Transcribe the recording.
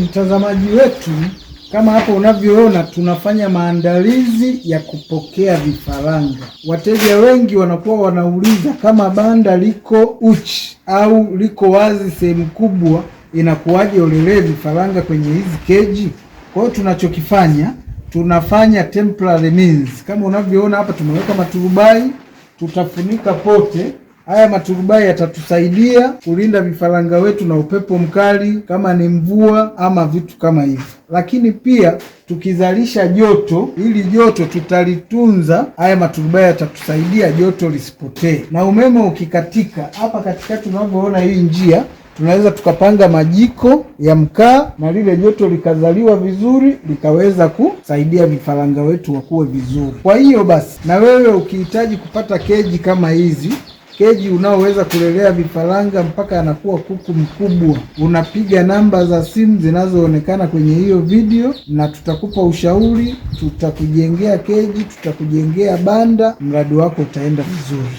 Mtazamaji wetu, kama hapo unavyoona, tunafanya maandalizi ya kupokea vifaranga. Wateja wengi wanakuwa wanauliza kama banda liko uchi au liko wazi sehemu kubwa, inakuwaje ulelee vifaranga kwenye hizi keji? Kwa hiyo tunachokifanya, tunafanya temporary means. Kama unavyoona hapa, tumeweka maturubai, tutafunika pote. Haya maturubai yatatusaidia kulinda vifaranga wetu na upepo mkali, kama ni mvua ama vitu kama hivyo. Lakini pia tukizalisha joto, ili joto tutalitunza, haya maturubai yatatusaidia joto lisipotee. Na umeme ukikatika, hapa katikati unavyoona hii njia, tunaweza tukapanga majiko ya mkaa na lile joto likazaliwa vizuri, likaweza kusaidia vifaranga wetu wakuwe vizuri. Kwa hiyo basi, na wewe ukihitaji kupata keji kama hizi, keji unaoweza kulelea vifaranga mpaka anakuwa kuku mkubwa, unapiga namba za simu zinazoonekana kwenye hiyo video, na tutakupa ushauri, tutakujengea keji, tutakujengea banda, mradi wako utaenda vizuri.